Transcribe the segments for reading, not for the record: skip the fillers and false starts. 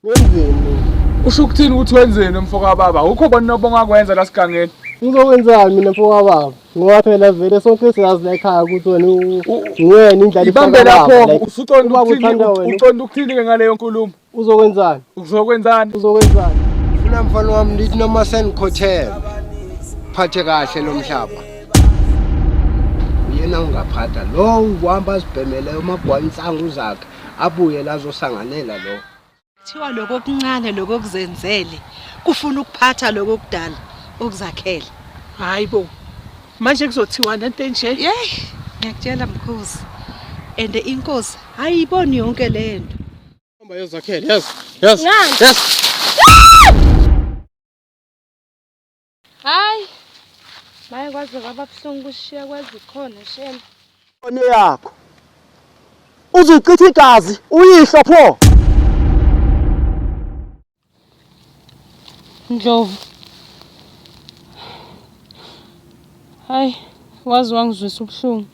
Wenzeni mina? Usho ukuthini ukuthi wenzeni mfoka baba? Awukho bani nobongakwenza la sigangeni. Ngizokwenzani mina mfoka baba? Ngoba phela vele sonke siyazi la ekhaya ukuthi wena nguwena indlala Ibambe ifaka baba. lapho Like, usuqonda ubaba ukuthini uthanda wena. uqonda ukuthini ke ngaleyo nkulumo? Uzokwenzani? Uzokwenzani? Uzokwenzani? Funa mfana wami lithi noma senikhothele phathe kahle lo mhlaba. Uyena ungaphatha lo uhamba azibhemele umagwayi insangu zakhe abuye la azosanganela lo. Kuthiwa lokho okuncane lokho okuzenzele kufuna ukuphatha lokho okudala okuzakhele. Hayi bo. Manje kuzothiwa nento enje? Yey, ngiyakutshela mkhozi. And inkosi ayiboni yonke lento. Hamba yozakhele, yes. Yes. Ngani? Yes. Hayi. Maye kwaze kwaba buhlungu kushiya kwazikhona shem. One yakho. Uzuchitha igazi uyihlo pho. Ndlovu. Hayi, waze wangizwisa ubuhlungu.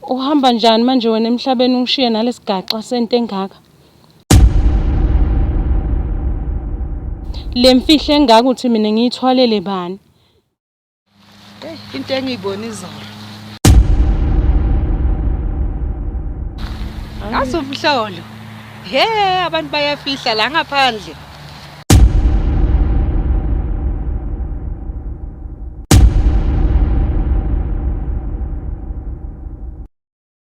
Uhamba njani manje wena emhlabeni ungishiye nalesigaxa sento engaka? Le mfihlo engaka uthi mina ngiyithwalele bani? Hey, into engiyibona izolo. Ngazi umhlolo. He, abantu bayafihla la ngaphandle.